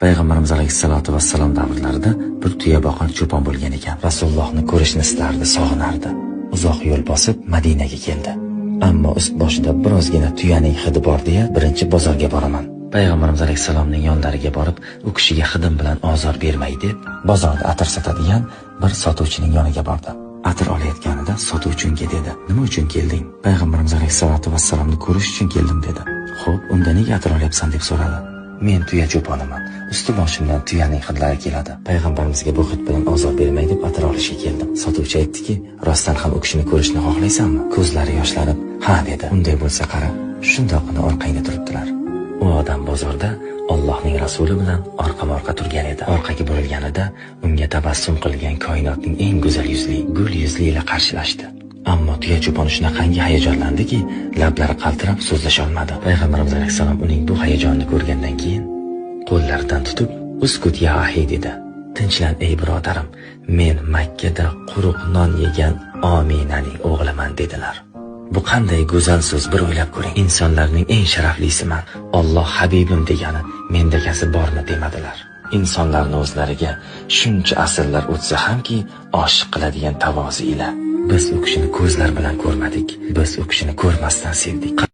Payg'ambarimiz alayhissalotu vassalom davrlarida bir tuya boqar cho'pon bo'lgan ekan. Rasulullohni ko'rishni istardi, sog'inardi. Uzoq yo'l bosib Madinaga keldi. Ammo ust boshida birozgina tuyaning hidi bor deya birinchi bozorga boraman. Payg'ambarimiz alayhissalomning yonlariga borib, u kishiga hidim bilan ozor bermay deb bozorda atir sotadigan bir sotuvchining yoniga bordi. Atir olayotganida sotuvchi unga dedi: "Nima uchun kelding?" Payg'ambarimiz alayhissalatu vassalomni ko'rish uchun keldim dedi. "Xo'p, unda nega atir olyapsan?" deb so'radi. "Men tuya cho'poniman. Usti boshimdan tuyaning hidlari keladi. Payg'ambarimizga bu hid bilan ozor bermay deb atir olishga keldim." Sotuvchi aytdiki: "Rostdan ham u kishini ko'rishni xohlaysanmi?" Ko'zlari yoshlanib, "Ha" dedi. "Unday bo'lsa qara, shundoqqina orqangda turibdilar." U odam bozorda Allohning rasuli bilan orqama-orqa turgan edi. Orqaga burilganida unga tabassum qilgan koinotning eng go'zal yuzli, gul yuzli ila qarshilashdi. Ammo tuya cho'poni shunaqangi hayajonlandiki, lablari qaltirab so'zlasha olmadi. Payg'ambarimiz alayhissalom uning bu hayajonini ko'rgandan keyin qo'llaridan tutib, "Uskut ya ahi" dedi. "Tinchlan ey birodarim, men Makkada quruq non yegan Ominaning o'g'liman" dedilar. Bu qanday go'zal so'z, bir o'ylab ko'ring. Insonlarning eng sharaflisiman, Alloh habibim degani mendagasi bormi demadilar. Insonlarni o'zlariga shuncha asrlar o'tsa hamki oshiq qiladigan tavozi ila. Biz u kishini ko'zlar bilan ko'rmadik, biz u kishini ko'rmasdan sevdik.